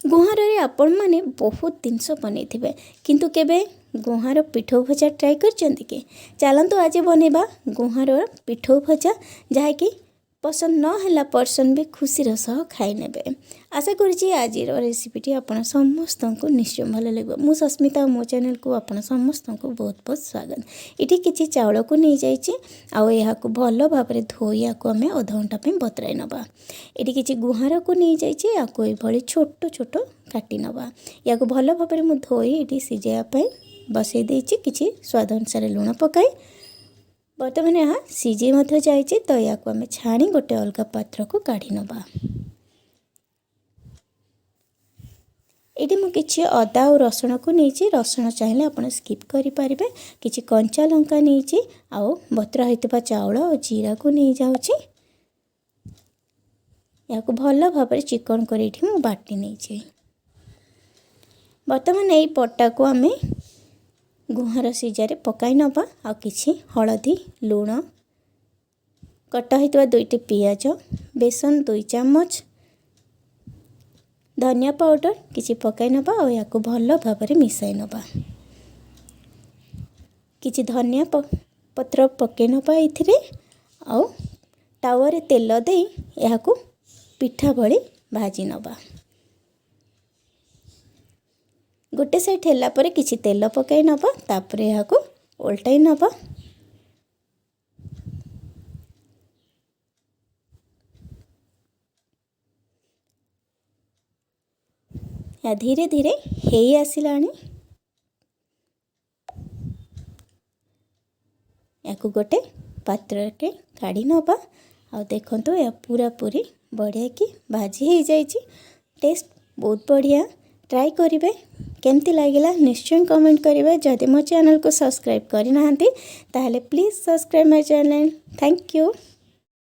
ଗୁହାଁରରେ ଆପଣମାନେ ବହୁତ ଜିନିଷ ବନେଇଥିବେ, କିନ୍ତୁ କେବେ ଗୁହାଁର ପିଠଉ ଭଜା ଟ୍ରାଏ କରିଛନ୍ତି କି? ଚାଲନ୍ତୁ ଆଜି ବନେଇବା ଗୁହାଁର ପିଠଉ ଭଜା, ଯାହାକି ପସନ୍ଦ ନ ହେଲା ପର୍ସନ୍ ବି ଖୁସିର ସହ ଖାଇନେବେ। ଆଶା କରୁଛି ଆଜିର ରେସିପିଟି ଆପଣ ସମସ୍ତଙ୍କୁ ନିଶ୍ଚୟ ଭଲ ଲାଗିବ। ମୁଁ ସସ୍ମିତା, ମୋ ଚ୍ୟାନେଲକୁ ଆପଣ ସମସ୍ତଙ୍କୁ ବହୁତ ବହୁତ ସ୍ୱାଗତ। ଏଠି କିଛି ଚାଉଳକୁ ନେଇଯାଇଛି ଆଉ ଏହାକୁ ଭଲ ଭାବରେ ଧୋଇବାକୁ ଆମେ ଅଧଘଣ୍ଟା ପାଇଁ ବତୁରାଇ ନେବା। ଏଠି କିଛି ଗୁହାଁରକୁ ନେଇଯାଇଛି, ୟାକୁ ଏଭଳି ଛୋଟ ଛୋଟ କାଟି ନେବା। ୟାକୁ ଭଲ ଭାବରେ ମୁଁ ଧୋଇ ଏଠି ସିଝାଇବା ପାଇଁ ବସେଇ ଦେଇଛି, କିଛି ସ୍ୱାଦ ଅନୁସାରେ ଲୁଣ ପକାଇ। ବର୍ତ୍ତମାନ ଏହା ସିଝି ମଧ୍ୟ ଯାଇଛି, ତ ୟାକୁ ଆମେ ଛାଣି ଗୋଟେ ଅଲଗା ପାତ୍ରକୁ କାଢ଼ି ନେବା। ଏଇଠି ମୁଁ କିଛି ଅଦା ଆଉ ରସୁଣକୁ ନେଇଛି। ରସୁଣ ଚାହିଁଲେ ଆପଣ ସ୍କିପ୍ କରିପାରିବେ। କିଛି କଞ୍ଚା ଲଙ୍କା ନେଇଛି ଆଉ ବତୁରା ହୋଇଥିବା ଚାଉଳ ଆଉ ଜିରାକୁ ନେଇଯାଉଛି। ଏହାକୁ ଭଲ ଭାବରେ ଚିକଣ କରି ଏଇଠି ମୁଁ ବାଟି ନେଇଛି। ବର୍ତ୍ତମାନ ଏଇ ବଟାକୁ ଆମେ ଗୁହାଁର ସିଝାରେ ପକାଇ ନେବା ଆଉ କିଛି ହଳଦୀ, ଲୁଣ, କଟା ହୋଇଥିବା 2ଟି ପିଆଜ, ବେସନ 2 ଚାମଚ, ଧନିଆ ପାଉଡ଼ର କିଛି ପକାଇ ନେବା ଆଉ ଏହାକୁ ଭଲ ଭାବରେ ମିଶାଇ ନେବା। କିଛି ଧନିଆ ପତ୍ର ପକାଇ ନେବା ଏଇଥିରେ ଆଉ ତାୱାରେ ତେଲ ଦେଇ ଏହାକୁ ପିଠା ଭଳି ଭାଜି ନେବା। ଗୋଟେ ସାଇଡ଼୍ ହେଲା ପରେ କିଛି ତେଲ ପକାଇ ନେବା, ତାପରେ ଏହାକୁ ଓଲଟାଇ ନେବା। ଏହା ଧୀରେ ଧୀରେ ହେଇ ଆସିଲାଣି। ଏହାକୁ ଗୋଟେ ପାତ୍ରରେ କାଢ଼ି ନେବା। ଆଉ ଦେଖନ୍ତୁ, ଏହା ପୁରାପୁରି ବଢ଼ିଆକି ଭାଜି ହେଇଯାଇଛି। ଟେଷ୍ଟ ବହୁତ ବଢ଼ିଆ। ଟ୍ରାଏ କରିବେ, କେମିତି ଲାଗିଲା ନିଶ୍ଚୟ କମେଣ୍ଟ କରିବେ। ଯଦି ମୋ ଚ୍ୟାନେଲକୁ ସବସ୍କ୍ରାଇବ୍ କରିନାହାନ୍ତି, ତାହେଲେ please subscribe my channel. Thank you.